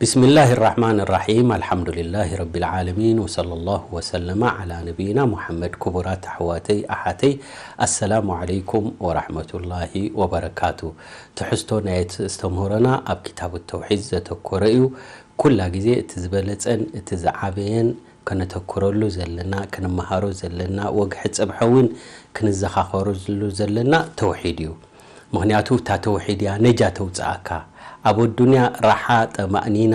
بسم الله الرحمن الرحيم. الحمد لله رب العالمين، وصلى الله وسلم على نبينا محمد. ክቡራት ኣሕዋተይ ኣሓተይ፣ ኣሰላሙ ዓለይኩም ወራሕመቱላሂ ወበረካቱ። ትሕዝቶ ናይ ኣስተምህሮና ኣብ ኪታብ ተውሒድ ዘተኮረ እዩ። ኩላ ግዜ እቲ ዝበለጸን እቲ ዝዓበየን ከነተኩረሉ ዘለና፣ ክንመሃሮ ዘለና፣ ወግሐ ጽብሐ እውን ክንዘኻኸረሉ ዘለና ተውሒድ እዩ። ምኽንያቱ እታ ተውሒድ እያ ነጃ ተውጽኣካ። ኣብ ኣዱንያ ራሓ ጠማእኒና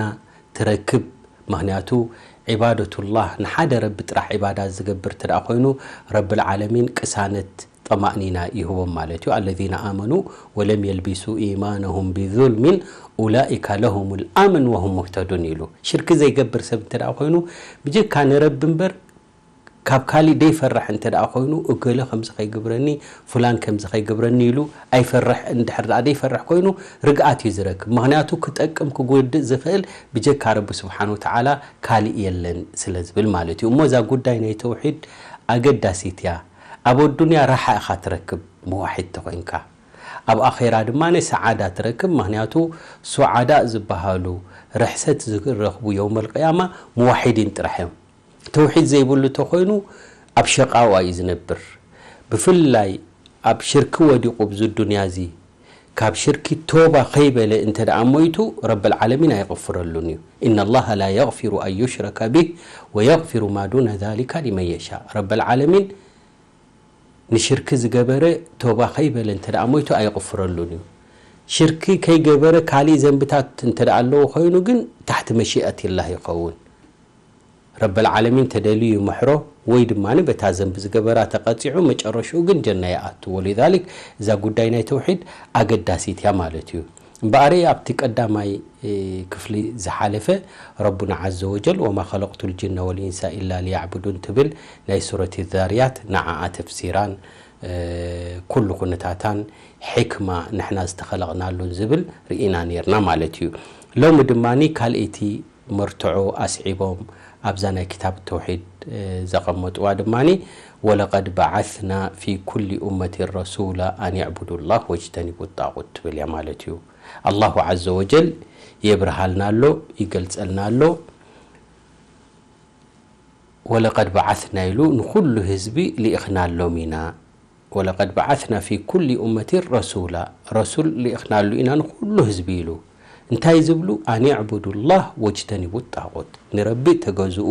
ትረክብ። ምኽንያቱ ዒባደቱላህ፣ ንሓደ ረቢ ጥራሕ ዒባዳ ዝገብር እንተ ደኣ ኮይኑ፣ ረብል ዓለሚን ቅሳነት ጠማእኒና ይህቦም ማለት እዩ። الذين آمنوا ولم يلبسوا إيمانهم بظلم أولئك لهم الأمن وهم مهتدون ኢሉ። ሽርክ ዘይገብር ሰብ እንተ ደኣ ኮይኑ፣ ብጀካ ንረቢ እምበር ካብ ካሊእ ደይፈርሕ እንተ ደኣ ኮይኑ፣ እገለ ከምዚ ከይገብረኒ፣ ፉላን ከምዚ ከይገብረኒ ኢሉ ኣይፈርሕ። እንድሕር ደኣ ደይፈርሕ ኮይኑ፣ ርግኣት እዩ ዝረክብ። ምኽንያቱ ክጠቅም ክጎድእ ዝኽእል ብጀካ ረቢ ስብሓን ወተዓላ ካሊእ የለን ስለ ዝብል ማለት እዩ። እሞ እዛ ጉዳይ ናይ ተውሒድ ኣገዳሲት እያ። ኣብ ኣዱንያ ራሓ ኢኻ ትረክብ፣ መዋሒድ ተኾይንካ። ኣብ ኣኼራ ድማ ናይ ሰዓዳ ትረክብ። ምኽንያቱ ሱዓዳ ዝበሃሉ፣ ርሕሰት ዝረኽቡ የውመል ቅያማ፣ መዋሒዲን ጥራሕ እዮም። ተውሒድ ዘይብሉ ተኾይኑ፣ ኣብ ሸቃዋ እዩ ዝነብር። ብፍላይ ኣብ ሽርኪ ወዲቑ፣ ብዚ ዱንያ እዚ ካብ ሽርኪ ቶባ ከይበለ እንተ ደኣ ሞይቱ፣ ረብል ዓለሚን ኣይቕፍረሉን እዩ። إن الله لا يغفر أن يشرك به ويغفر ما دون ذلك لمن يشاء። ረብል ዓለሚን ንሽርኪ ዝገበረ ቶባ ከይበለ እንተ ደኣ ሞይቱ ኣይቕፍረሉን እዩ። ሽርኪ ከይገበረ ካሊእ ዘንብታት እንተ ደኣ ኣለዎ ኮይኑ ግን፣ ታሕቲ መሺኣት ላህ ይኸውን። ረብል ዓለሚን ተደልዩ ይምሕሮ፣ ወይ ድማ በታ ዘንቢ ዝገበራ ተቐጺዑ፣ መጨረሽኡ ግን ጀና ይኣቱ። ወሊዛሊክ እዛ ጉዳይ ናይ ተውሒድ ኣገዳሲት እያ ማለት እዩ። እምበኣር ኣብቲ ቀዳማይ፣ እ፣ ክፍሊ ዝሓለፈ፣ ረቡና ዓዘ ወጀል «ወማ ኸለቅቱ ልጅነ ወልኢንሳ ኢላ ሊያዕቡዱን» ትብል ናይ ሱረት ዛርያት፣ ንዓኣ ተፍሲራን፣ እ፣ ኩሉ ኩነታታን ሕክማ ንሕና ዝተኸለቕናሉን ዝብል ርኢና ነይርና ማለት እዩ። ሎሚ ድማ ካልኣይቲ መርትዖ ኣስዒቦም ኣብዛ ናይ ክታብ ተውሒድ፣ እ፣ ዘቐመጥዋ ድማ «ወለቀድ በዓትና ፊ ኩሊ ኡመትን ረሱላ ኣን እዕቡዱ ላህ ወጅተኒቡ ጣጉት» ትብል እያ ማለት እዩ። ኣላሁ ዓዘ ወጀል የብርሃልና ኣሎ፣ ይገልጸልና ኣሎ። «ወለቀድ በዓትና» ኢሉ ንኹሉ ህዝቢ ልኢኽናሎም ኢና። «ወለቀድ በዓትና ፊ ኩሊ ኡመቲን ረሱላ»፣ ረሱል ልኢኽናሉ ኢና ንኹሉ ህዝቢ ኢሉ። እንታይ ዝብሉ? «ኣን እዕቡዱ ላህ ወጅተኒቡ ጣጉት»፣ ንረቢ ተገዝኡ፣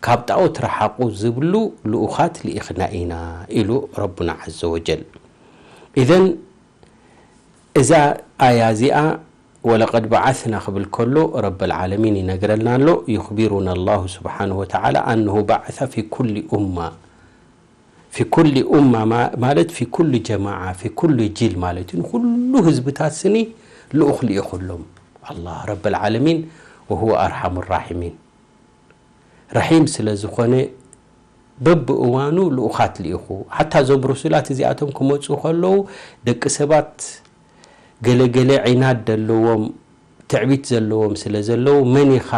ካብ ጣዖት ረሓቑ ዝብሉ ልኡኻት ልኢኽና ኢና ኢሉ ረቡና ዓዘ ወጀል። ኢዘን እዛ ኣያ እዚኣ «ወለቀድ በዓትና» ክብል ከሎ ረብል ዓለሚን ይነግረልና ኣሎ። ዩኽቢሩና ኣላሁ ስብሓነሁ ወተዓላ ኣነሁ በዓሰ ፊ ኩሊ ኡማ። ፊ ኩሊ ኡማ ማ-፣ ማለት ፊ ኩሊ ጀማዓ፣ ፊ ኩሊ ጂል ማለት እዩ። ንኹሉ ህዝብታት ስኒ ልኡኽ ልኢኹሎም ኣላህ ረብል ዓለሚን፣ ወሁወ ኣርሓሙ ራሒሚን። ረሒም ስለ ዝኾነ በብእዋኑ ልኡኻት ልኢኹ። ሓታ እዞም ርሱላት እዚኣቶም ክመጹ ከለዉ ደቂ ሰባት ገለገለ ዒናድ ዘለዎም፣ ትዕቢት ዘለዎም ስለ ዘለዉ፣ መን ኢኻ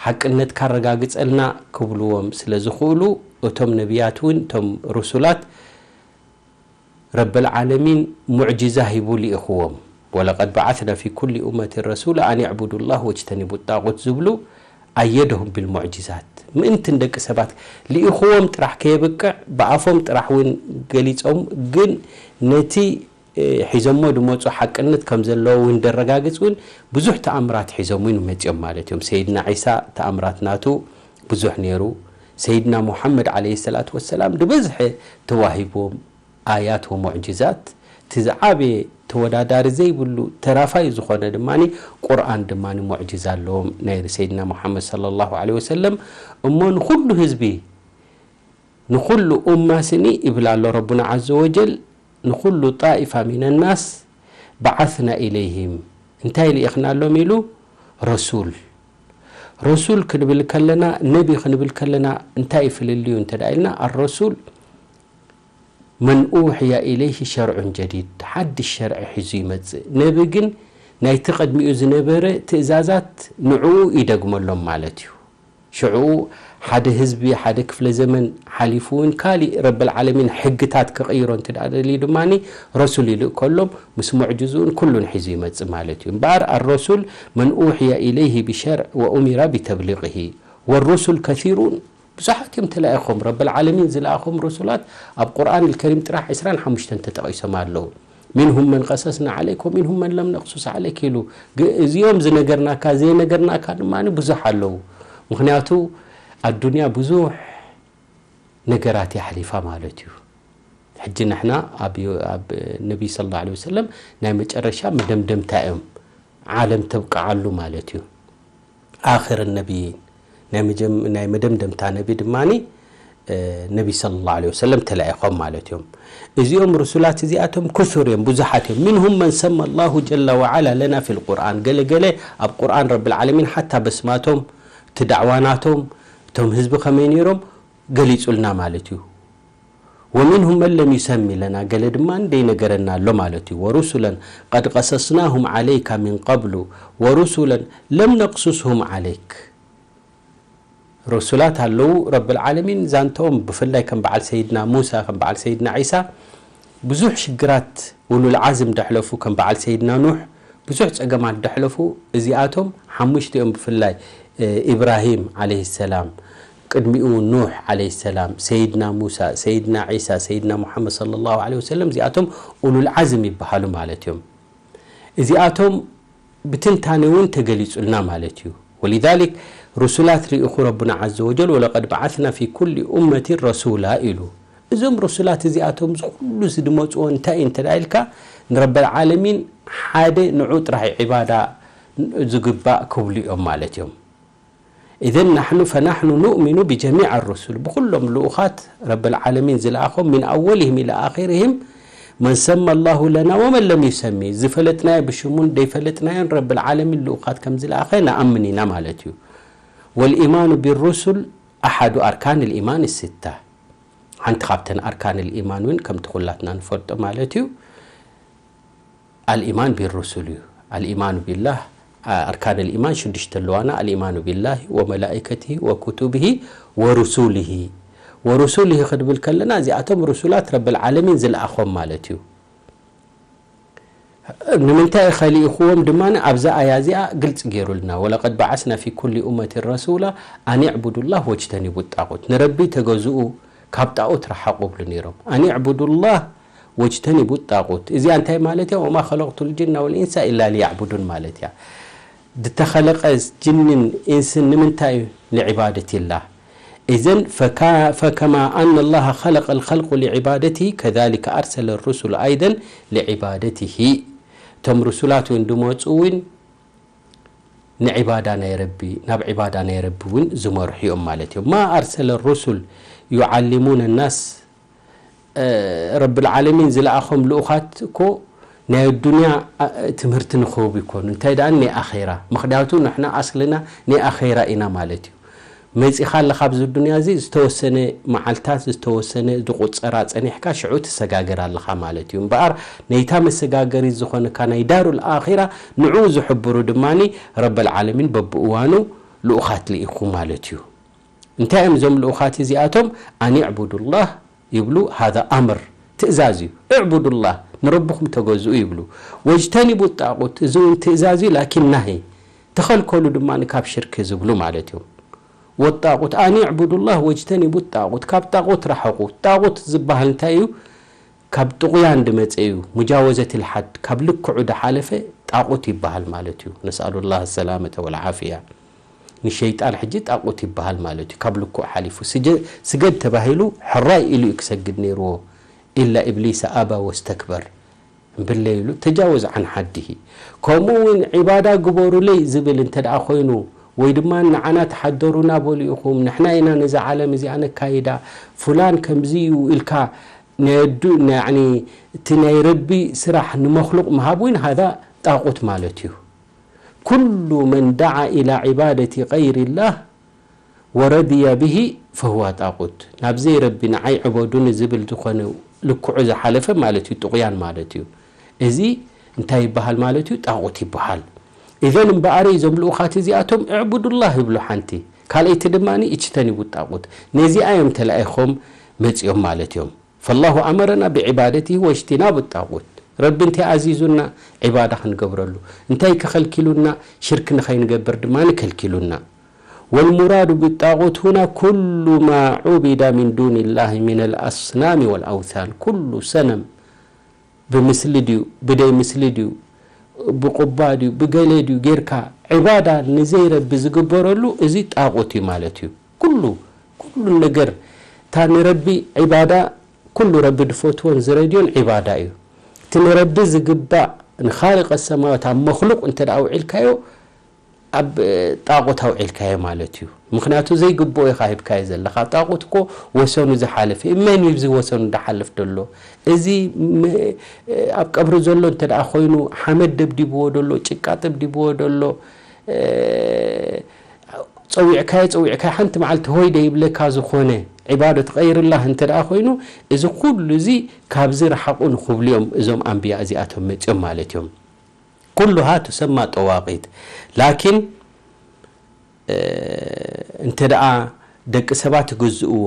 ሓቅነትካ ኣረጋግጸልና ክብልዎም ስለ ዝኽእሉ፣ እቶም ነቢያት እውን እቶም ርሱላት ረብል ዓለሚን ሙዕጅዛ ሂቡ ልኢኽዎም። «ወለቀድ በዓስና ፊ ኩሊ ኡመትን ረሱላ ኣን እዕቡዱ ላህ ወጅተኒቡ ጣጉት» ዝብሉ ኣየደሁም ቢልሙዕጅዛት። ምእንቲ ንደቂ ሰባት ልኢኽዎም ጥራሕ ከየብቅዕ ብኣፎም ጥራሕ እውን ገሊጾም፣ ግን ነቲ፣ እ፣ ሒዞሞ ዝመጹ ሓቅነት ከም ዘለዎ እውን ደረጋግጽ እውን ብዙሕ ተኣምራት ሒዞም እውን መጺኦም ማለት እዮም። ሰይድና ዒሳ ተኣምራት ናቱ ብዙሕ ነይሩ። ሰይድና ሙሓመድ ዓለይሂ ሰላቱ ወሰላም ዝበዝሐ ተዋሂብዎም ኣያት ወሙዕጅዛት፣ እቲ ዝዓበየ ተወዳዳሪ ዘይብሉ ተራፋይ ዝኾነ ድማ ቁርኣን ድማ ሙዕጅዛ ኣለዎም ናይ ሰይድና ሙሓመድ ሰለላሁ ዐለይሂ ወሰለም። እሞ ንኹሉ ህዝቢ፣ ንኹሉ ኡማ ስኒ ይብል ኣሎ ረቡና ዐዘ ወጀል፣ ንኹሉ ጣኢፋ ሚነ ናስ በዓስና ኢለይሂም፣ እንታይ ልኢኽናሎም ኢሉ? ረሱል። ረሱል ክንብል ከለና፣ ነቢ ክንብል ከለና እንታይ እዩ ፍልልዩ እንተ ደኣ ኢልና፣ ኣረሱል መን ኡሕያ ኢለይሂ ሸርዑን ጀዲድ፣ ሓድሽ ሸርዒ ሒዙ ይመጽእ። ነቢ ግን ናይቲ ቅድሚኡ ዝነበረ ትእዛዛት ንዕኡ ይደግመሎም ማለት እዩ። ሽዕኡ ሓደ ህዝቢ ሓደ ክፍለ ዘመን ሓሊፉ እውን ካሊእ ረብል ዓለሚን ሕግታት ክቕይሮ እንተ ደኣ ደልዩ ድማ ረሱል ይልእከሎም ምስ ሙዕጅዝኡን ኩሉን ሒዙ ይመጽእ ማለት እዩ። እምበኣር ኣረሱል መን ኡሕየ ኢለይህ ብሸርዕ ወኡሚራ ብተብሊቕሂ ወሩሱል ከሲሩን ብዙሓት እዮም ተላኢኾም። ረብል ዓለሚን ዝለኣኾም ሩሱላት ኣብ ቁርኣን ልከሪም ጥራሕ ዕስራን ሓሙሽተን ተጠቒሶም ኣለዉ። ሚንሁም መን ቀሰስና ዓለይክ ወሚንሁም መን ለም ነቅሱስ ዓለይክ ኢሉ። ግ- እዚኦም ዝነገርናካ ዘይነገርናካ ድማ ብዙሕ ኣለዉ። ምክንያቱ ኣዱንያ ብዙሕ ነገራት የሕሊፋ ማለት እዩ። ሕጂ ንሕና ኣብ ኣብ ነቢይ ስለ ላ ወሰለም ናይ መጨረሻ መደምደምታ እዮም። ዓለም ተብቅዓሉ ማለት እዩ። ኣኽር ነቢይን ናይ መጀም- ናይ መደምደምታ ነቢ ድማ ነቢ ስለ ላ ወሰለም ተላኢኾም ማለት እዮም። እዚኦም ሩሱላት እዚኣቶም ክሱር እዮም፣ ብዙሓት እዮም። ሚንሁም መን ሰማ ላሁ ጀለ ወዓላ ለና ፊ ልቁርኣን፣ ገለ ገለ ኣብ ቁርኣን ረብል ዓለሚን ሓታ በስማቶም እቲ ዳዕዋናቶም እቶም ህዝቢ ከመይ ነይሮም ገሊጹልና ማለት እዩ። ወሚንሁም መን ለም ዩሰሚ ለና፣ ገለ ድማ ደይነገረና ኣሎ ማለት እዩ። ወሩሱለን ቀድ ቀሰስናሁም ዓለይካ ሚን ቀብሉ ወሩሱለን ለም ነቅሱስሁም ዓለይክ። ሩሱላት ኣለዉ ረብል ዓለሚን ዛንተኦም ብፍላይ ከም በዓል ሰይድና ሙሳ ከም በዓል ሰይድና ዒሳ ብዙሕ ሽግራት ኡሉል ዓዝም ደሕለፉ ከም በዓል ሰይድና ኑሕ ብዙሕ ጸገማት ደሕለፉ። እዚኣቶም ሓሙሽቲኦም ብፍላይ ኢብራሂም ዓለይሂ ሰላም ቅድሚኡ ኑሕ ዓለይሂ ሰላም ሰይድና ሙሳ ሰይድና ዒሳ ሰይድና ሙሓመድ ሰለላሁ ዓለይሂ ወሰለም እዚኣቶም ኡሉል ዓዝም ይበሃሉ ማለት እዮም። እዚኣቶም ብትንታኔ እውን ተገሊጹልና ማለት እዩ። ወሊዛሊክ ሩሱላት ርኢኹ ረቡና ዓዘ ወጀል ወለቀድ በዓትና ፊ ኩሊ ኡመትን ረሱላ ኢሉ። እዞም ሩሱላት እዚኣቶም እዚ ኩሉ ዝድመፅዎ እንታይ እዩ እንተ ኢልካ ንረበል ዓለሚን ሓደ ንዑ ጥራሕ ዒባዳ ዝግባእ ክብሉ እዮም ማለት እዮም። إذن نحن فنحن نؤمن بجميع الرسل ብኩሎም ልኡኻት ረብል ዓለሚን ዝለኣኾም من أولهم إلى آخرهم من سمى الله لنا ومن لم يسمي ዝፈለጥናዮ ብሽሙን ደይፈለጥናዮን ረብል ዓለሚን ልኡኻት ከም ዝለኣኸ ንኣምን ኢና ማለት እዩ። والإيمان بالرسل أحد أركان الإيمان الستة ሓንቲ ካብተን ኣርካን ልኢማን እውን ከምቲ ኩላትና ንፈልጦ ማለት እዩ። ኣልኢማን ቢሩሱል እዩ። ኣልኢማኑ ቢላህ ኣርካን ልኢማን ሽዱሽተ ኣለዋና። ኣልኢማኑ ቢላህ ወመላኢከትህ ወኩቱብህ ወሩሱልህ ወሩሱልህ ክድብል ከለና እዚኣቶም ሩሱላት ረብል ዓለሚን ዝለኣኾም ማለት እዩ። ንምንታይ ከሊእኽዎም ድማ ኣብዛ ኣያ እዚኣ ግልፂ ገይሩልና ወለቀድ በዓስና ፊ ኩሊ ኡመትን ረሱላ ኣን ዕቡዱላህ ወጅተኒቡ ጣቁት ንረቢ ተገዝኡ ካብ ጣኦት ረሓቑ ብሉ ነይሮም። ኣን ዕቡዱላህ ወጅተኒቡ ጣቁት እዚኣ እንታይ ማለት እያ? ወማ ከለቅቱ ልጅና ወልኢንሳ ኢላ ሊያዕቡዱን ማለት እያ። ዝተኸለቀ ጅንን ኢንስን ንምንታይ እዩ? ንዕባደቲላህ። إذن فكما أن الله خلق الخلق لعبادته كذلك أرسل الرسل أيضا لعبادته እቶም ርሱላት እውን ድመፁ እውን ንዕባዳ ናይ ረቢ ናብ ዕባዳ ናይ ረቢ እውን ዝመርሑ እዮም ማለት እዮም። ما أرسل الرسل يعلمون الناس ረብል ዓለሚን ዝለኣኾም ልኡኻት እኮ ናይ ኣዱንያ ትምህርቲ ንክህቡ ይኮኑ እንታይ ደኣ ናይ ኣኼራ ምክንያቱ ንሕና ኣስልና ናይ ኣኼራ ኢና ማለት እዩ። መፂኻ ኣለኻ ኣብዚ ዱንያ እዚ ዝተወሰነ መዓልታት ዝተወሰነ ዝቁፀራ ፀኒሕካ ሽዑ ትሰጋገር ኣለኻ ማለት እዩ። እምበኣር ነይታ መሰጋገሪት ዝኾነካ ናይ ዳሩል ኣኺራ ንዕኡ ዝሕብሩ ድማ ረበል ዓለሚን በብእዋኑ ልኡኻት ልኢኹ ማለት እዩ። እንታይ እዮም እዞም ልኡኻት እዚኣቶም? ኣን ዕቡዱላህ ይብሉ። ሃዛ ኣምር ትእዛዝ እዩ። እዕቡዱላህ ንረብኹም ተገዝኡ ይብሉ። ወጅተኒቡ ጣቁት እዚ እውን ትእዛዝ እዩ ላኪን ናሂ ተኸልከሉ ድማ ካብ ሽርክ ዝብሉ ማለት እዮም። ወጣቁት ኣን ዕቡዱላህ ወጅተኒቡ ጣቁት ካብ ጣቁት ረሓቁ። ጣቁት ዝበሃል እንታይ እዩ? ካብ ጥቑያን ድመፀ እዩ። ሙጃወዘት ልሓድ ካብ ልክዑ ድሓለፈ ጣቁት ይበሃል ማለት እዩ። ነስኣሉላህ ሰላመተ ወልዓፍያ። ንሸይጣን ሕጂ ጣቁት ይበሃል ማለት እዩ። ካብ ልክዑ ሓሊፉ ስገድ ተባሂሉ ሕራይ ኢሉ እዩ ክሰግድ ነይርዎ። ኢላ ኢብሊሰ ኣባ ወስተክበር። እምብለይሉ ተጃወዝ ዓን ሓድሂ። ከምኡ እውን ዒባዳ ግበሩለይ ዝብል እንተ ደኣ ኮይኑ ወይ ድማ ንዓና ተሓደሩና በሉ ኢኹም ንሕና ኢና ነዛ ዓለም እዚኣ ነካይዳ ፍላን ከምዚ እዩ ኢልካ ናይ ኣዱ ያኒ እቲ ናይ ረቢ ስራሕ ንመክሉቅ ምሃብ እውን ሃዛ ጣቁት ማለት እዩ። ኩሉ መን ደዓ ኢላ ዒባደቲ ቀይሪላህ ወረድያ ብሂ ፈህዋ ጣቁት ናብ ዘይረቢ ንዓይ ዕበዱኒ ዝብል ዝኾነ ልክዑ ዝሓለፈ ማለት እዩ ጥቑያን ማለት እዩ። እዚ እንታይ ይበሃል ማለት እዩ ጣቁት ይበሃል። ኢዘን እምበኣረይ እዞም ልኡኻት እዚኣቶም እዕቡዱላህ ይብሉ ሓንቲ ካልኣይቲ ድማ እጅተኒቡ ጣቁት፣ ነዚኣ እዮም ተላኢኾም መጺኦም ማለት እዮም። ፈላሁ ኣመረና ብዕባደቲ ወጅቲናቡ ጣቁት። ረቢ እንታይ ኣዚዙና? ዒባዳ ክንገብረሉ። እንታይ ከኸልኪሉና? ሽርክ ንኸይንገብር ድማ ንከልኪሉና። ወልሙራዱ ብጣቁት ሁና ኩሉ ማ ዑቢዳ ሚን ዱኒ ላሂ ሚነል ኣስናሚ ወልኣውሳን። ኩሉ ሰነም ብምስሊ ድዩ፣ ብደይ ምስሊ ድዩ፣ ብቁባ ድዩ፣ ብገለ ድዩ ጌርካ ዒባዳ ንዘይረቢ ዝግበረሉ፣ እዚ ጣቁት እዩ ማለት እዩ። ኩሉ፣ ኩሉ ነገር፣ እታ ንረቢ ዒባዳ፣ ኩሉ ረቢ ዝፈትዎን ዝረድዮን ዒባዳ እዩ። እቲ ንረቢ ዝግባእ፣ ንኻልቀ ሰማያት ኣብ መኽሉቅ እንተ ደኣ ውዒልካዮ፣ ኣብ ጣቁት ኣውዒልካዮ ማለት እዩ። ምኽንያቱ ዘይግብኦ ኢኻ ሂብካዮ ዘለኻ። ጣቁት እኮ ወሰኑ ዝሓለፈ እዩ። መን እዩ እዚ ወሰኑ ዝሓልፍ ደሎ? እዚ ም-፣ ኣብ ቀብሪ ዘሎ እንተ ደኣ ኮይኑ፣ ሓመድ ደብዲብዎ ደሎ፣ ጭቃ ደብዲብዎ ደሎ፣ እ፣ ጸዊዕካዮ፣ ጸዊዕካዮ፣ ሓንቲ መዓልቲ ሆይ ደይብለካ ዝኾነ ዒባደት ገይርላህ እንተ ደኣ ኮይኑ፣ እዚ ኩሉ እዚ ካብዚ ረሓቑ ንኽብሉ እዮም እዞም ኣንብያ እዚኣቶም መጺኦም ማለት እዮም። ኩሉሃ ትሰማ ጠዋቂት። ላኪን፣ እ፣ እንተ ደኣ ደቂ ሰባት ይግዝእዎ፣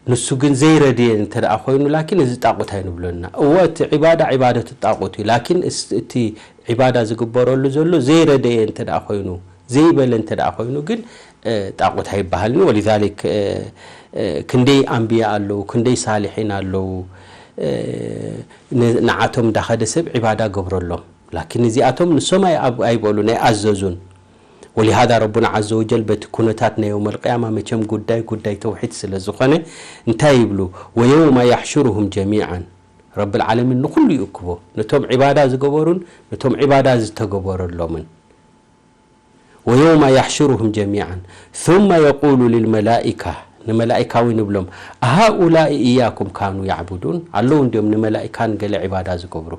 ንሱ ግን ዘይረድየ እንተ ደኣ ኮይኑ፣ ላኪን እዚ ጣቁት ኣይንብሎና። እወ፣ እቲ ዒባዳ ዒባደቱ ጣቁት እዩ። ላኪን እስ-፣ እቲ ዒባዳ ዝግበረሉ ዘሎ ዘይረደየ እንተ ደኣ ኮይኑ፣ ዘይበለ እንተ ደኣ ኮይኑ ግን፣ እ፣ ጣቁት ኣይበሃልን። ወሊዛሊክ፣ እ፣ እ፣ ክንደይ ኣንብያ ኣለዉ፣ ክንደይ ሳሊሒን ኣለዉ፣ እ፣ ን-፣ ንዓቶም እንዳኸደ ሰብ ዒባዳ ገብረሎም። ላኪን እዚኣቶም ንሶም ኣይ-፣ ኣብ-፣ ኣይበሉን፣ ኣይኣዘዙን። ወሊሃዛ ረቡና ዓዘ ወጀል በቲ ኩነታት ናይ የውመል ቅያማ መቸም ጉዳይ፣ ጉዳይ ተውሒድ ስለ ዝኾነ እንታይ ይብሉ? ወየውመ ያሕሹሩሁም ጀሚዓን። ረብል ዓለሚን ንኹሉ ይእክቦ። ነቶም ዒባዳ ዝገበሩን ነቶም ዒባዳ ዝተገበረሎምን። ወየውመ ያሕሹሩሁም ጀሚዓን ثم የቁሉ ልልመላኢካ፣ ንመላኢካ እውን ይብሎም፣ ኣሃኡላኢ ኢያኩም ካኑ ያዕቡዱን፣ ኣለዉ እንድዮም ንመላኢካን ገለ ዒባዳ ዝገብሩ።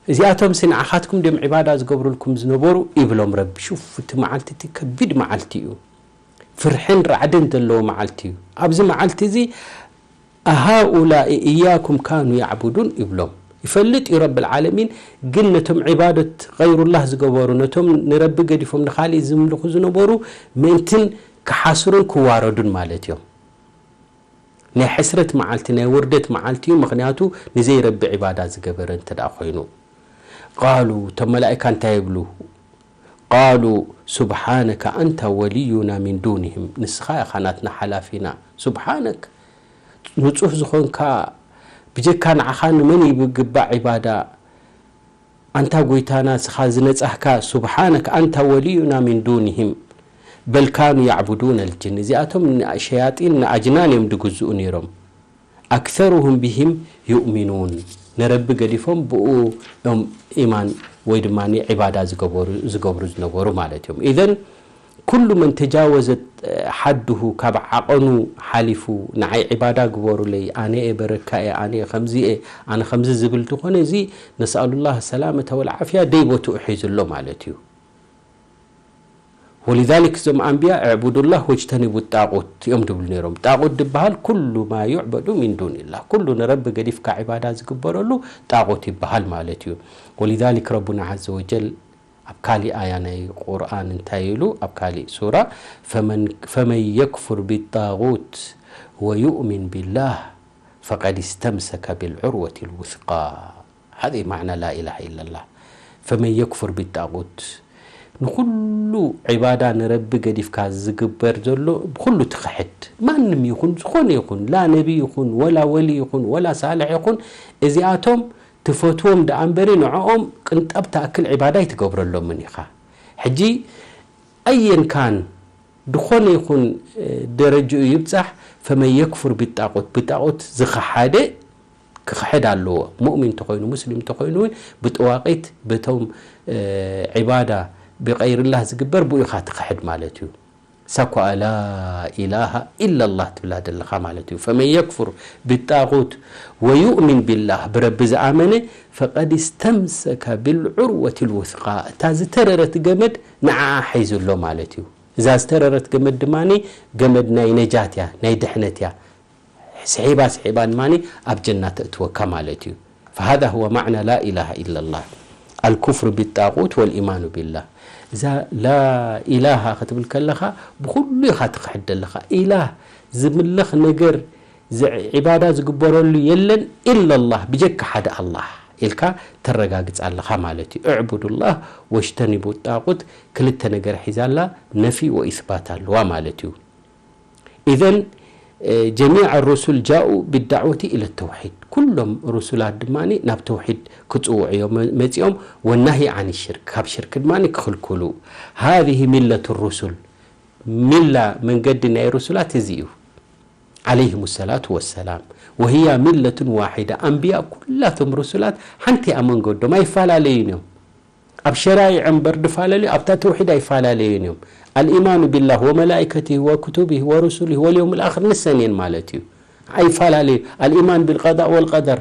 እዚኣቶምሲ ንዓኻትኩም ድዮም ዒባዳ ዝገብሩልኩም ዝነበሩ? ይብሎም ረቢ። ሹፍ፣ እቲ መዓልቲ እቲ ከቢድ መዓልቲ እዩ። ፍርሕን ራዕድን ዘለዎ መዓልቲ እዩ። ኣብዚ መዓልቲ እዚ ኣሃኡላኢ ኢያኩም ካኑ ያዕቡዱን ይብሎም። ይፈልጥ እዩ ረብል ዓለሚን፣ ግን ነቶም ዒባደት ገይሩላህ ዝገበሩ፣ ነቶም ንረቢ ገዲፎም ንኻሊእ ዝምልኹ ዝነበሩ ምእንትን ክሓስሩን ክዋረዱን ማለት እዮም። ናይ ሕስረት መዓልቲ፣ ናይ ውርደት መዓልቲ እዩ። ምኽንያቱ ንዘይረቢ ዒባዳ ዝገበረ እንተ ደኣ ኮይኑ። ቃሉ፣ እቶም መላኢካ እንታይ ይብሉ? ቃሉ ሱብሓነከ ኣንተ ወልዩና ሚን ዱንህም፣ ንስኻ ኢኻ ናትና ሓላፊና። ሱብሓነክ፣ ንጹህ ዝኾንካ፣ ብጀካ ንዓኻ ንመን ይግባእ ዒባዳ? ኣንታ ጎይታና፣ ንስኻ ዝነጻህካ፣ ሱብሓነክ ኣንተ ወልዩና ሚን ዱንህም፣ በል ካኑ ያዕቡዱን ኣልጅን፣ እዚኣቶም ንሸያጢን ንኣጅናን እዮም ድግዝኡ ነይሮም። ኣክሰሩሁም ቢሂም ዩእሚኑን፣ ንረቢ ገዲፎም ብኡ እዮም ኢማን ወይ ድማ ዒባዳ ዝገበሩ፣ ዝገብሩ ዝነበሩ ማለት እዮም። ኢዘን ኩሉ መን ተጃወዘት ሓድሁ፣ ካብ ዓቐኑ ሓሊፉ ንዓይ ዒባዳ ግበሩለይ፣ ኣነ እየ በረካ እየ፣ ኣነ እየ ከምዚ እየ፣ ኣነ ከምዚ ዝብል ዝኾነ፣ እዚ ነስኣሉላህ ሰላመተ ወልዓፍያ ደይ ቦትኡ ሒዙ ኣሎ ማለት እዩ። ወሊዛሊክ እዞም ኣንብያ እዕቡዱላህ ወጅተኒቡ ጣቁት እዮም ድብሉ ነይሮም። ጣቁት ድበሃል ኩሉ ማ ዩዕበዱ ሚን ዱንላህ፣ ኩሉ ንረቢ ገዲፍካ ዒባዳ ዝግበረሉ ጣቁት ይበሃል ማለት እዩ። ወሊዛሊክ ረቡና ዓዘ ወጀል ኣብ ካሊእ ኣያ ናይ ቁርኣን እንታይ ኢሉ? ኣብ ካሊእ ሱራ፣ ፈመን፣ ፈመን የክፉር ቢጣጉት ወዩእሚን ቢላህ ፈቀድ እስተምሰከ ብልዑርወት ልውስቃ። ሃዚ ማዕና ላኢላሃ ኢለላህ። ፈመን የክፉር ቢጣጉት፣ ንኹሉ ዒባዳ ንረቢ ገዲፍካ ዝግበር ዘሎ ብኹሉ ትኽሕድ፣ ማንም ይኹን፣ ዝኾነ ይኹን፣ ላ ነቢ ይኹን፣ ወላ ወሊ ይኹን፣ ወላ ሳልሕ ይኹን፣ እዚኣቶም ትፈትዎም ደኣ እምበሪ ንዕኦም ቅንጣብ ትኣክል ዒባዳ ኣይትገብረሎምን ኢኻ። ሕጂ ኣየን ካን ድኾነ ይኹን፣ እ፣ ደረጅኡ ይብጻሕ፣ ፈመን የክፉር ቢጣቁት፣ ብጣቁት ዝኸሓደ ክኽሕድ ኣለዎ። ሙእሚን ተኾይኑ፣ ሙስሊም ተኾይኑ እውን ብጠዋቂት፣ በቶም፣ እ፣ ዒባዳ ብቀይርላህ ዝግበር ብኡ ኢኻ ትኽሕድ ማለት እዩ። ሳኳ ላ ኢላሃ ኢላላህ ትብላ ዘለኻ ማለት እዩ። ፈመን የክፉር ብጣጉት ወዩእሚን ቢላህ፣ ብረቢ ዝኣመነ፣ ፈቀድ እስተምሰከ ብልዑርወት ልውስቃ፣ እታ ዝተረረት ገመድ ንዓኣ ሒዙ ኣሎ ማለት እዩ። እዛ ዝተረረት ገመድ ድማ ገመድ ናይ ነጃት እያ፣ ናይ ድሕነት እያ። ስሒባ ስሒባ ድማ ኣብ ጀና ተእትወካ ማለት እዩ። فهذا هو معنى لا إله إلا الله، الكفر بالطاغوت والإيمان بالله. እዛ ላኢላሃ ክትብል ከለኻ ብኹሉ ኢኻ ትኽሕድ ዘለኻ። ኢላህ ዝምለኽ ነገር ዝ- ዒባዳ ዝግበረሉ የለን ኢላላህ ብጀካ ሓደ ኣላህ ኢልካ ተረጋግጽ ኣለኻ ማለት እዩ። እዕቡዱላህ ወጅተኒቡ ጣቁት ክልተ ነገር ሒዛላ ነፊ ወኢስባት ኣለዋ ማለት እዩ። ኢዘን ጀሚዕ ሩሱል ጃኡ ብዳዕወቲ ኢለ ተውሒድ ኩሎም ሩሱላት ድማ ናብ ተውሒድ ክፅውዑ እዮም መፂኦም። ወናሂ ዓን ሽርክ ካብ ሽርክ ድማ ክኽልክሉ። ሃዚህ ሚለት ሩሱል ሚላ መንገዲ ናይ ሩሱላት እዚ እዩ። ዓለይሂም ሰላቱ ወሰላም ወህያ ሚለቱን ዋሒዳ ኣንብያ ኩላቶም ሩሱላት ሓንቲ እያ መንገዶም ኣይፈላለዩን እዮም። ኣብ ሸራይዕ እምበር ድፈላለዩ ኣብታ ተውሒድ ኣይፈላለዩን እዮም። الإيمان بالله وملائكته وكتبه ورسله واليوم الآخر ንሰን እየን ማለት እዩ። ኣይፈላለዩ الإيمان بالقضاء والقدر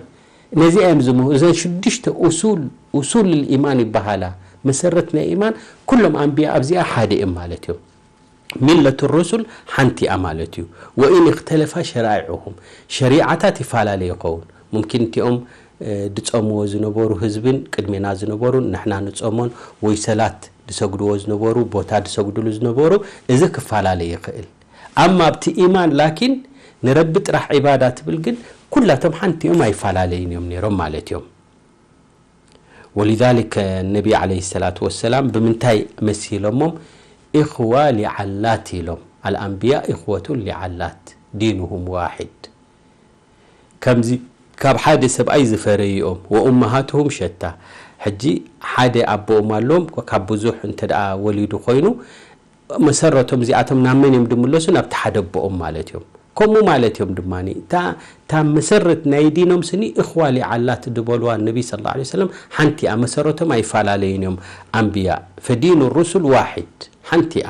ነዚ እዮም ዝምሁ እዘን ሽዱሽተ ኡሱል ኡሱል الإيمان ይበሃላ መሰረት ናይ ኢማን ኩሎም ኣንብያ ኣብዚኣ ሓደ እዮም ማለት እዮም። ሚለት ሩሱል ሓንቲ እያ ማለት እዩ። وإن اختلف شرائعهم ሸሪዓታት ይፈላለዩ ይኸውን። ሙምኪን እቲኦም ድጸምዎ ዝነበሩ ህዝብን ቅድሜና ዝነበሩ ንሕና ንጸሞን ወይ ሰላት ድሰግድዎ ዝነበሩ ቦታ ድሰግድሉ ዝነበሩ እዚ ክፈላለይ ይኽእል። ኣማ ኣብቲ ኢማን ላኪን ንረቢ ጥራሕ ዒባዳ ትብል ግን ኩላቶም ሓንቲ እዮም ኣይፈላለይን እዮም ነይሮም ማለት እዮም። ولذلك ነቢ عليه الصلاة والسلام ብምንታይ መሲሎሞም إخوة لعلات ኢሎም الأنبياء إخوة لعلات دينهم واحد ከምዚ ካብ ሓደ ሰብኣይ ዝፈረይኦም وأمهاتهم شتى ሕጂ ሓደ ኣቦኦም ኣለዎም ካብ ብዙሕ እንተ ደኣ ወሊዱ ኮይኑ መሰረቶም እዚኣቶም ናብ መን እዮም ድምለሱ ናብቲ ሓደ ኣቦኦም ማለት እዮም። ከምኡ ማለት እዮም ድማ እታ መሰረት ናይ ዲኖም ስኒ እኽዋ ሊዓላት ድበልዋ ነቢ ስ ላ ሰለም ሓንቲ እያ መሰረቶም ኣይፈላለዩን እዮም። ኣንብያ ፈዲኑ ሩሱል ዋሒድ ሓንቲ እያ።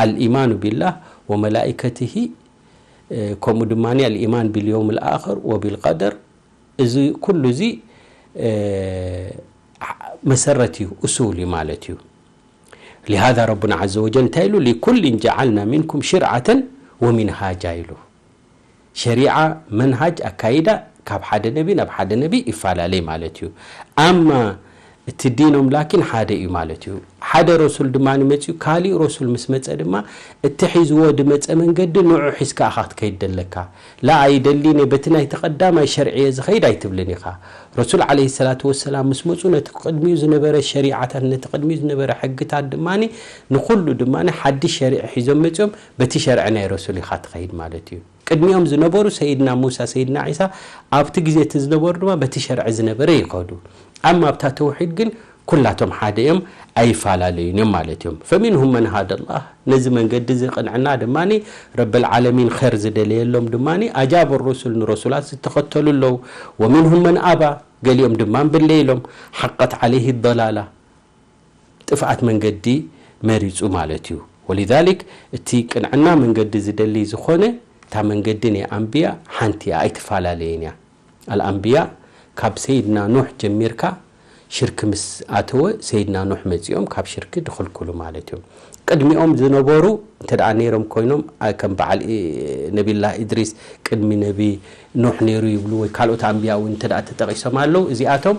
الإيمان بالله وملائكته ከምኡ ድማ الإيمان باليوم الآخر وبالقدر እዚ ኩሉ እዚ መሰረት እዩ እሱል እዩ ማለት እዩ። لهذا ربنا عز وجل እንታይ ኢሉ لكل جعلنا منكم شرعة ومنهاجا ኢሉ ሸሪዓ መንሃጅ ኣካይዳ ካብ ሓደ ነቢ ናብ ሓደ ነቢ ይፈላለይ ማለት እዩ። ኣማ እቲ ዲኖም ላኪን ሓደ እዩ ማለት እዩ። ሓደ ረሱል ድማ ንመፅኡ ካሊእ ረሱል ምስ መፀ ድማ እቲ ሒዝዎ ድመፀ መንገዲ ንዑ ሒዝካ ኢኻ ክትከይድ ደለካ። ላ ኣይደሊን እየ በቲ ናይቲ ቀዳማይ ሸርዒ እየ ዝኸይድ ኣይትብልን ኢኻ። ረሱል ዓለይሂ ሰላቱ ወሰላም ምስ መፁ ነቲ ቅድሚኡ ዝነበረ ሸሪዓታት ነቲ ቅድሚኡ ዝነበረ ሕግታት ድማ ንኩሉ ድማ ሓድሽ ሸሪዒ ሒዞም መፅኦም በቲ ሸርዒ ናይ ረሱል ኢኻ ትኸይድ ማለት እዩ። ቅድሚኦም ዝነበሩ ሰይድና ሙሳ ሰይድና ዒሳ ኣብቲ ግዜ እቲ ዝነበሩ ድማ በቲ ሸርዒ ዝነበረ ይኸዱ። ኣማ ኣብታ ተውሒድ ግን ኩላቶም ሓደ እዮም ኣይፈላለዩን እዮም ማለት እዮም። فمنهم من هدى الله ነዚ መንገዲ እዚ ቅንዕና ድማ ረብል ዓለሚን ኸር ዝደለየሎም ድማ ኣጃቡ ሩሱል ንረሱላት ዝተኸተሉ ኣለዉ። ومنهم من أبى ገሊኦም ድማ እምብለ ኢሎም حقت عليه الضلالة ጥፍኣት መንገዲ መሪፁ ማለት እዩ። ولذلك እቲ ቅንዕና መንገዲ ዝደሊ ዝኾነ እታ መንገዲ ናይ ኣንብያ ሓንቲ እያ ኣይትፈላለየን እያ። ኣልኣንብያ ካብ ሰይድና ኑሕ ጀሚርካ ሽርክ ምስ ኣተወ ሰይድና ኑሕ መፂኦም ካብ ሽርክ ድኽልክሉ ማለት እዮም። ቅድሚኦም ዝነበሩ እንተ ደኣ ነይሮም ኮይኖም ኣ- ከም በዓል ኢ- ነቢላ ኢድሪስ ቅድሚ ነቢ ኑሕ ነይሩ ይብሉ ወይ ካልኦት ኣንብያ እውን እንተ ደኣ ተጠቒሶም ኣለዉ እዚኣቶም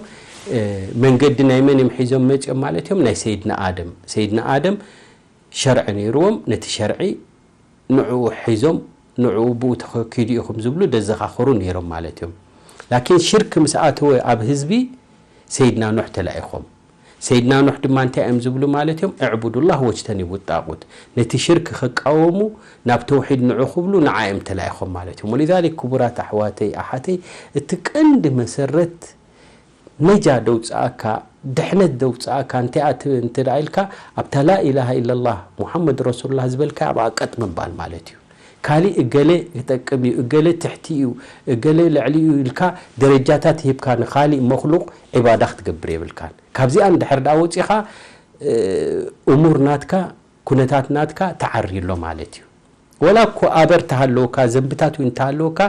እ፣ መንገዲ ናይ መን እዮም ሒዞም መፂኦም ማለት እዮም ናይ ሰይድና ኣደም ሰይድና ኣደም ሸርዒ ነይርዎም ነቲ ሸርዒ ንዕኡ ሒዞም ንዕኡ ብኡ ተኸኪዱ ኢኹም ዝብሉ ደዘኻኽሩ ነይሮም ማለት እዮም። ላኪን ሽርክ ምስ ኣተወ ኣብ ህዝቢ ሰይድና ኑሕ ተላኢኾም። ሰይድና ኑሕ ድማ እንታይ እዮም ዝብሉ ማለት እዮም? እዕቡዱላህ ወጅተኒቡ ጣቁት። ነቲ ሽርክ ክቃወሙ ናብ ተውሒድ ንዑ ክብሉ ንዓ እዮም ተላኢኾም ማለት እዮም። ወሊዛሊክ ክቡራት ኣሕዋተይ ኣሓተይ እቲ ቀንዲ መሰረት ነጃ ደውፅኣካ ድሕነት ደውፅኣካ እንታይ ኣት እንተ ደኣ ኢልካ ኣብታ ላኢላሃ ኢለላህ ሙሓመድ ረሱሉላህ ዝበልካ ኣብኣ ቀጥ ምባል ማለት እዩ። ካሊእ እገሌ ክጠቅም እዩ፣ እገሌ ትሕቲ እዩ፣ እገሌ ልዕሊ እዩ ኢልካ ደረጃታት ሂብካ ንኻሊእ መክሉቅ ዒባዳ ክትገብር የብልካን። ካብዚኣ እንድሕር ደኣ ወፂኻ እሙር ናትካ ኩነታት ናትካ ተዓሪ ኣሎ ማለት እዩ። ወላ እኮ ኣበር ተሃለወካ ዘንብታት እውን ተሃለወካ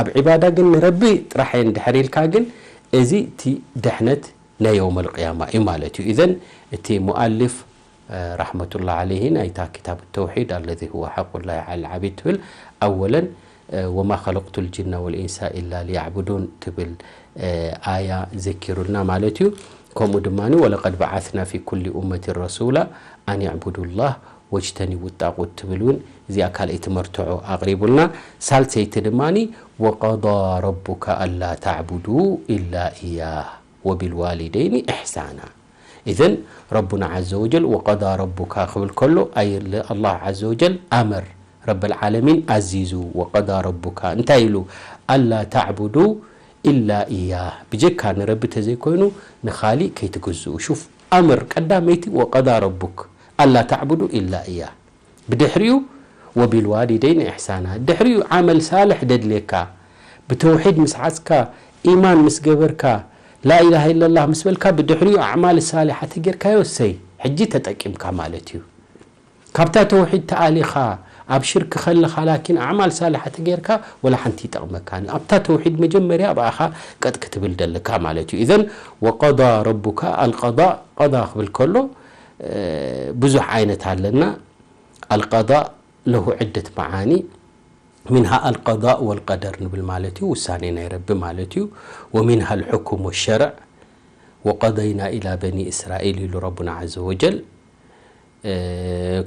ኣብ ዒባዳ ግን ንረቢ ጥራሕ እየ እንድሕር ኢልካ ግን እዚ እቲ ድሕነት ናይ የውመል ቅያማ እዩ ማለት እዩ። ኢዘን እቲ ሙኣልፍ ረሕመቱላህ ዓለይሂ ናይታ ክታብ ተውሒድ ኣለዚ ሁወ ሓቁላሂ ዓለል ዓቢድ ትብል ኣወለን ወማ ኸለቅቱ ልጅና ወልኢንሳ ኢላ ሊያዕቡዱን ትብል ኣያ ዘኪሩልና ማለት እዩ። ከምኡ ድማ ወለቀድ በዓትና ፊ ኩሊ ኡመትን ረሱላ ኣን ዕቡዱላህ ወጅተኒቡ ጣቁት ትብል እውን እዚኣ ካልኣይቲ መርትዖ ኣቕሪቡልና። ሳልሰይቲ ድማ ወቀዳ ረቡካ ኣላ ተዕቡዱ ኢላ ኢያህ ወቢልዋሊደይኒ ኢሕሳና። ኢዘን ረቡና ዓዘ ወጀል ወቀዳ ረቡካ ክብል ከሎ ኣይ ኣላህ ዓዘ ወጀል ኣመር ረብል ዓለሚን ኣዚዙ ወቀዳ ረቡካ እንታይ ኢሉ ኣላ ተዕቡዱ ኢላ ኢያህ ብጀካ ንረቢ ተዘይኮይኑ ንኻሊእ ከይትግዝኡ። ሹፍ ኣምር ቀዳመይቲ ወቀዳ ረቡክ ኣላ ተዕቡዱ ኢላ ኢያህ። ብድሕሪኡ ወቢልዋሊደይን ኢሕሳና። ድሕሪኡ ዓመል ሳልሕ ደድልየካ ብተውሒድ ምስ ዓጽካ ኢማን ምስ ገበርካ ላኢላሃ ኢለላህ ምስ በልካ ብድሕሪኡ ኣዕማል ሳሊሓ ተጌርካዮ ሰይ ሕጂ ተጠቂምካ ማለት እዩ። ካብታ ተውሒድ ተኣሊኻ ኣብ ሽርክ ከለኻ ላኪን ኣዕማል ሳልሓ ተጌርካ ወላ ሓንቲ ይጠቕመካን እዩ። ኣብታ ተውሒድ መጀመርያ ብኣኻ ቀጥ ክትብል ደለካ ማለት እዩ። ኢዘን ወቀዳ ረቡካ ኣልቀዳ ቀዳ ክብል ከሎ ብዙሕ ዓይነት ኣለና። ኣልቀዳ ለሁ ዕደት መዓኒ ሚንሃ ኣልቀዳእ ወልቀደር ንብል ማለት እዩ፣ ውሳኔ ናይ ረቢ ማለት እዩ። ወሚንሃ ኣልሕኩም ወሸርዕ ወቀደይና ኢላ በኒ እስራኤል ኢሉ ረቡና ዓዘ ወጀል።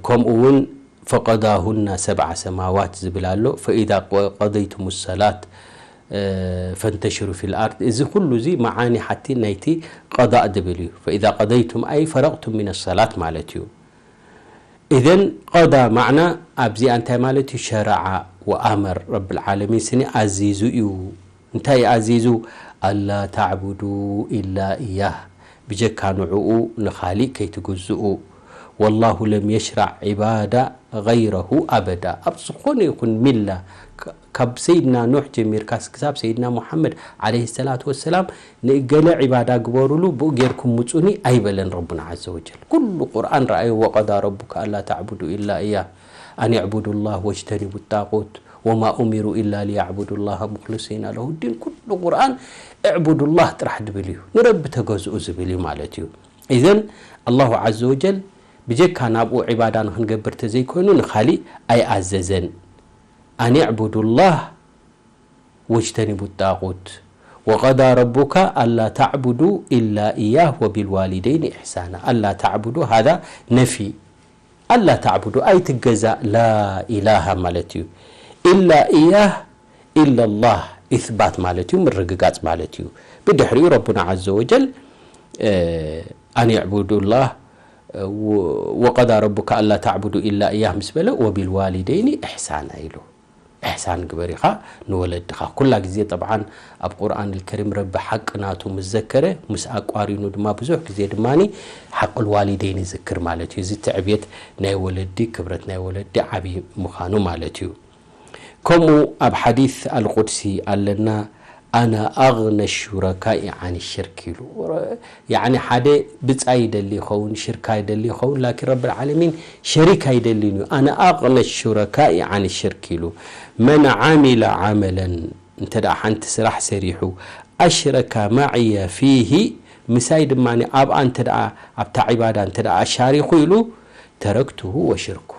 ከምኡ እውን ፈቀዳሁና ሰብዓ ሰማዋት ዝብል ኣሎ። ፈኢዛ ቀደይቱም ሰላት ፈንተሽሩ ፊል ኣርድ። እዚ ኩሉ እዚ መዓኒ ሓቲ ናይቲ ቀዳእ ዝብል እዩ። ፈኢዛ ቀደይቱም ኣይ ፈረቅቱም ሚን ሰላት ማለት እዩ። ኢዘን ቀዳ ማዕና ኣብዚኣ እንታይ ማለት እዩ? ሸረዓ ወኣመር ረብል ዓለሚን ስኒ ኣዚዙ እዩ። እንታይ ኣዚዙ? ኣላ ተዕቡዱ ኢላ ኢያህ፣ ብጀካ ንዕኡ ንኻሊእ ከይትግዝኡ። ወላሁ ለም የሽራዕ ዒባዳ ገይረሁ ኣበዳ። ኣብ ዝኾነ ይኹን ሚላ ካብ ሰይድና ኖሕ ጀሚርካ ክሳብ ሰይድና ሙሓመድ ዓለይሂ ሰላቱ ወሰላም ንእገለ ዒባዳ ግበሩሉ ብኡ ጌርኩም ምጹኒ ኣይበለን ረቡና ዓዘ ወጀል። ኩሉ ቁርኣን ረኣዮ ወቀዳ ረቡከ ኣላ ተዕቡዱ ኢላ እያ ኣን ዕቡዱ ላህ ወጅተኒቡ ጣቁት ወማ ኡሚሩ ኢላ ሊያዕቡዱ ላህ ሙክልሲና ለሁ ዲን። ኩሉ ቁርኣን እዕቡዱ ላህ ጥራሕ ድብል እዩ፣ ንረቢ ተገዝኡ ዝብል እዩ ማለት እዩ። ኢዘን ኣላሁ ዓዘ ወጀል ብጀካ ናብኡ ዒባዳ ንክንገብር ተዘይኮይኑ ንኻሊእ ኣይኣዘዘን። ኣን ዕቡዱ ላህ ወጅተኒቡ ጣቁት ወቀዳ ረቡካ ኣላ ተዕቡዱ ኢላ ኢያህ ወቢልዋሊደይን ኢሕሳና። ኣላ ተዕቡዱ ሃዛ ነፊ ኣላ ተዕቡዱ ኣይትገዛእ ላ ኢላሃ ማለት እዩ። ኢላ ኢያህ ኢላ ላህ ኢስባት ማለት እዩ፣ ምርግጋፅ ማለት እዩ። ብድሕሪኡ ረቡና ዓዘ ወጀል ኣን ዕቡዱ ላህ ወቀዳ ረቡካ ኣላ ተዕቡዱ ኢላ ኢያህ ምስ በለ ወቢልዋሊደይኒ ኢሕሳና ኢሉ። ኢሕሳን ግበር ኢኻ ንወለድኻ። ኩላ ግዜ ጠብዓን ኣብ ቁርኣን ልከሪም ረቢ ሓቂ ናቱ ምስ ዘከረ ምስ ኣቋሪኑ ድማ ብዙሕ ግዜ ድማ ሓቂ ልዋሊደይን ይዝክር ማለት እዩ። እዚ ትዕብየት ናይ ወለዲ ክብረት ናይ ወለዲ ዓብዪ ምዃኑ ማለት እዩ። ከምኡ ኣብ ሓዲስ ኣልቁድሲ ኣለና ኣና ኣግነ ሹረካኢ ዓን ሽርክ ኢሉ። ያዕኒ ሓደ ብጻይ ይደሊ ይኸውን ሽርካ ይደሊ ይኸውን ላኪን ረብል ዓለሚን ሸሪክ ኣይደልን እዩ። ኣና ኣግነ ሹረካኢ ዓን ሽርክ ኢሉ። መን ዓሚለ ዓመለን እንተ ደኣ ሓንቲ ስራሕ ሰሪሑ ኣሽረካ ማዕየ ፊሂ ምሳይ ድማ ኣብኣ እንተ ደኣ ኣብታ ዒባዳ እንተ ደኣ ኣሻሪኹ ኢሉ ተረክቱሁ ወሽርኩ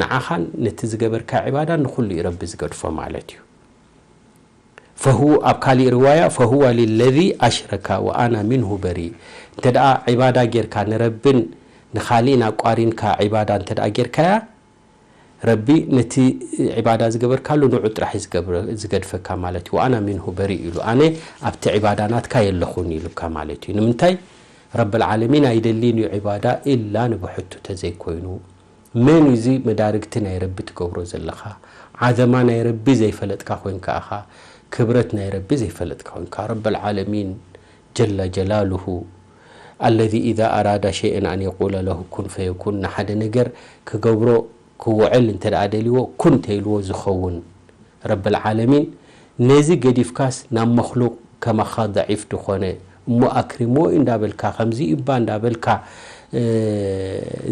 ንዓኻን ነቲ ዝገበርካ ዒባዳ ንኹሉ እዩ ረቢ ዝገድፎ ማለት እዩ። ፈሁ ኣብ ካሊእ ርዋያ ፈሁወ ሊለዚ ኣሽረካ ወኣና ሚንሁ በሪእ። እንተ ደኣ ዒባዳ ጌርካ ንረብን ንኻሊእን ኣቋሪንካ ዒባዳ እንተ ደኣ ጌርካያ ረቢ ነቲ ዒባዳ ዝገበርካሉ ንዑ ጥራሕ እዩ ዝገብረ- ዝገድፈካ ማለት እዩ። ወኣና ሚንሁ በሪእ ኢሉ ኣነ ኣብቲ ዒባዳ ናትካ የለኹን ኢሉካ ማለት እዩ። ንምንታይ ረብል ዓለሚን ኣይደሊን እዩ ዒባዳ ኢላ ንብሕቱ ተዘይኮይኑ። መን እዩ እዚ መዳርግቲ ናይ ረቢ ትገብሮ ዘለኻ? ዓዘማ ናይ ረቢ ዘይፈለጥካ ኮይንካ ኢኻ። ክብረት ናይ ረቢ ዘይፈለጥካ ኮይንካ። ረበል ዓለሚን ጀለ ጀላሉሁ ኣለዚ ኢዛ ኣራዳ ሸይአን ኣን የቁለ ለሁ ኩን ፈየኩን፣ ንሓደ ነገር ክገብሮ ክውዕል እንተ ደኣ ደልዎ ኩን ተይልዎ ዝኸውን ረብል ዓለሚን፣ ነዚ ገዲፍካስ ናብ መኽሉቕ ከማኻ ደዒፍ ድኾነ እሞ ኣክሪምዎ እዩ እንዳበልካ ከምዚ እባ እንዳበልካ እ፣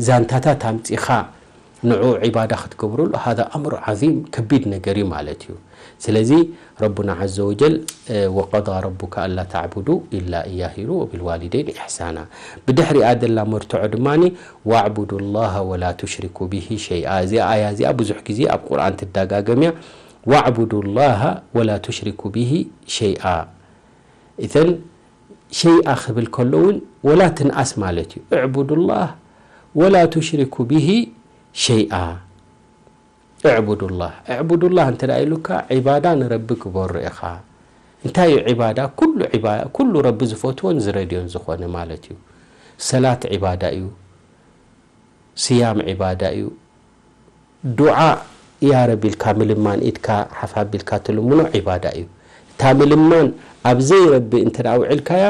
ዛንታታት ኣምጺኻ ንዑ ዒባዳ ክትገብረሉ ሃዛ ኣምሩ ዓዚም ከቢድ ነገር እዩ ማለት እዩ። ስለዚ ረቡና ዓዘ ወጀል እ፣ ወቀዳ ረቡካ ኣላ ተዕቡዱ ኢላ እያህ ኢሉ ወቢልዋሊደይን ኢሕሳና። ብድሕሪኣ ዘላ መርትዖ ድማ ዋዕቡዱ ላሃ ወላ ቱሽሪኩ ቢሂ ሸይኣ። እዚኣ ኣያ እዚኣ ብዙሕ ግዜ ኣብ ቁርኣን ትደጋገም እያ። ዋዕቡዱ ላሃ ወላ ቱሽሪኩ ቢሂ ሸይኣ። እተን ሸይኣ ክብል ከሎ እውን ወላ ትንኣስ ማለት እዩ። እዕቡዱላህ ወላ ቱሽሪኩ ብሂ ሸይኣ። እዕቡዱላህ፣ እዕቡዱላህ እንተ ደኣ ኢሉካ፣ ዒባዳ ንረቢ ግበሮ ኢኻ። እንታይ እዩ ዒባዳ? ኩሉ ዒባ-፣ ኩሉ ረቢ ዝፈትዎን ዝረድዮን ዝኾነ ማለት እዩ። ሰላት ዒባዳ እዩ። ስያም ዒባዳ እዩ። ዱዓ ያ ረቢ ኢልካ ምልማን፣ ኢድካ ሓፍ ኣቢልካ ትልምኖ ዒባዳ እዩ። እታ ምልማን ኣብ ዘይረቢ እንተ ደኣ ኣውዒልካያ፣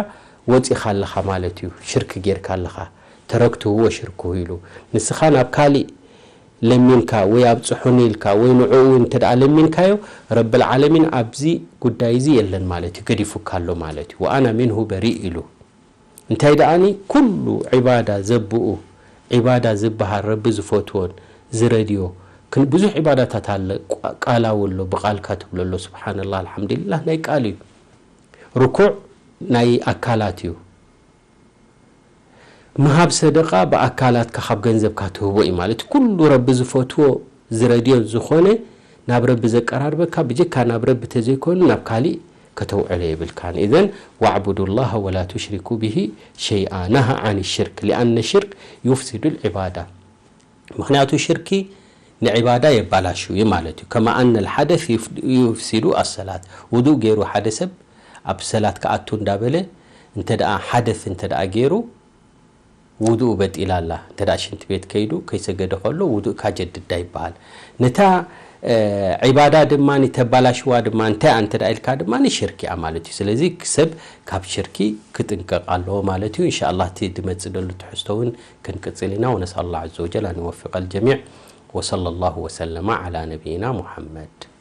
ወጺኻ ኣለኻ ማለት እዩ። ሽርክ ጌርካ ኣለኻ። ተረክቱ ሁወ ሽርኩሁ ኢሉ። ንስኻ ናብ ካሊእ ለሚንካ ወይ ኣብጽሑኒ ኢልካ ወይ ንዕኡ እንተ ደኣ ለሚንካዮ፣ ረብል ዓለሚን ኣብዚ ጉዳይ እዚ የለን ማለት እዩ። ገዲፉካ ኣሎ ማለት እዩ። ወኣና ሚንሁ በሪእ ኢሉ። እንታይ ደኣኒ ኩሉ ዒባዳ ዘብኡ፣ ዒባዳ ዝበሃል ረቢ ዝፈትዎን ዝረድዮ፣ ክን-፣ ብዙሕ ዒባዳታት ኣለ፣ ቃ-፣ ቃላዊ ኣሎ፣ ብቓልካ ትብሎ ኣሎ፣ ስብሓንላህ፣ ኣልሓምዱሊላህ ናይ ቃል እዩ። ርኩዕ ናይ ኣካላት እዩ። ምሃብ ሰደቓ ብኣካላትካ ካብ ገንዘብካ ትህቦ እዩ ማለት እዩ። ኩሉ ረቢ ዝፈትዎ ዝረድዮ ዝኾነ ናብ ረቢ ዘቀራርበካ ብጀካ ናብ ረቢ ተዘይኮይኑ ናብ ካሊእ ከተውዕሎ የብልካን። ኢዘን ዋዕቡዱ ላህ ወላ ቱሽሪኩ ብሂ ሸይኣ ነሃ ዓን ሽርክ ሊኣነ ሽርክ ዩፍሲዱ ልዕባዳ። ምኽንያቱ ሽርኪ ንዕባዳ የባላሹ እዩ ማለት እዩ። ከማ ኣነ ልሓደስ ዩፍሲዱ ኣሰላት፣ ውዱእ ገይሩ ሓደ ሰብ ኣብ ሰላት ክኣቱ እንዳበለ እንተ ደኣ ሓደስ እንተ ደኣ ገይሩ ውዱኡ በጢላ ኣላ። እንተ ደኣ ሽንቲ ቤት ከይዱ ከይሰገደ ከሎ ውዱእካ ጀድዳ ይበሃል። ነታ ዒባዳ ድማ ተባላሽዋ ድማ እንታይ እንተ ደኣ ኢልካ ድማ ሽርኪ እያ ማለት እዩ። ስለዚ ሰብ ካብ ሽርኪ ክጥንቀቕ ኣለዎ ማለት እዩ። እንሻ ኣላህ እቲ ድመጽእ ደሉ ትሕዝቶ እውን ክንቅጽል ኢና። ወነስኣል ላህ ዐዘ ወጀል ኣን ይወፍቀ ልጀሚዕ። ወሰለ ላሁ ወሰለመ ዐላ ነቢይና ሙሐመድ።